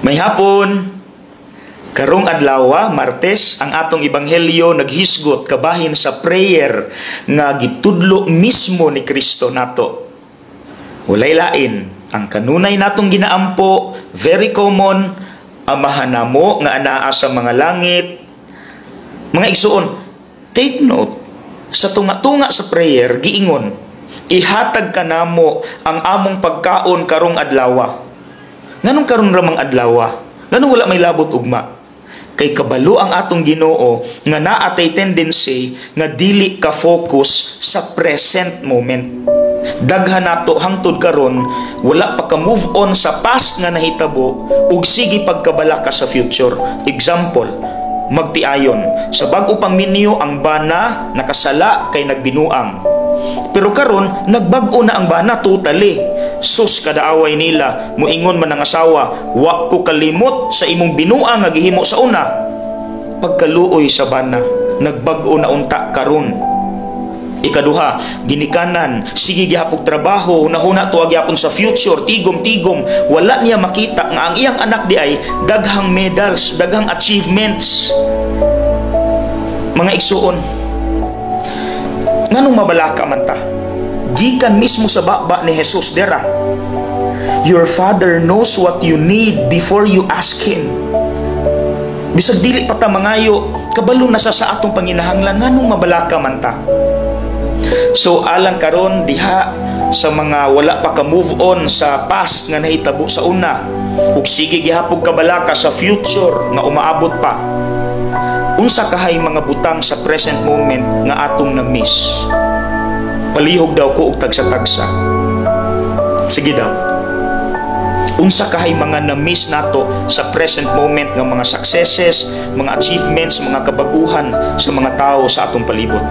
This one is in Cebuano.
Maayong hapon. Karong adlaw, Martes, ang atong ebanghelyo naghisgot kabahin sa prayer nga gitudlo mismo ni Kristo nato. Walay lain, ang kanunay natong ginaampo, very common, "Amahan namo nga anaa sa mga langit." Mga igsuon, take note, sa tunga-tunga sa prayer, giingon, "Ihatag kanamo ang among pagkaon karong adlaw." Nganong karon ra mang adlaw? Nganong wala may labot ugma? Kay kabalo ang atong Ginoo nga naa tay tendency nga dili ka focus sa present moment. Daghan nato hangtod karon wala pa ka move on sa past nga nahitabo ug sige pagkabalaka sa future. Example, magtiayon. Sa bag-o pang minyo, ang bana nakasala kay nagbinuang. Pero karon nagbag-o na ang bana totally. Sus, kada away nila, muingon man ang asawa, "Wa ko kalimot sa imong binuang nga gihimo sa una." Pagkaluoy sa bana, nagbag-o na unta karon. Ikaduha, ginikanan, sige gihapon trabaho, hunahuna tuwa gyapon sa future, tigom-tigom, wala niya makita nga ang iyang anak diay daghang medals, daghang achievements. Mga igsuon, nganong mabalaka man ta? Gikan mismo sa baba ni Jesus dira. Your Father knows what you need before you ask Him. Bisag dili pa ta mangayo, kabalo na sa atong panginahanglan. Nganong mabalaka man ta? So alang karon diha sa mga wala pa ka move on sa past nga nahitabo sa una ug sige gihapon kabalaka sa future nga umaabot pa. Unsa kahay mga butang sa present moment nga atong na-miss? Palihog daw ko og tagsa-tagsa. Sige daw. Unsa kahay mga na-miss nato sa present moment nga mga successes, mga achievements, mga kabaguhan sa mga tao sa atong palibot?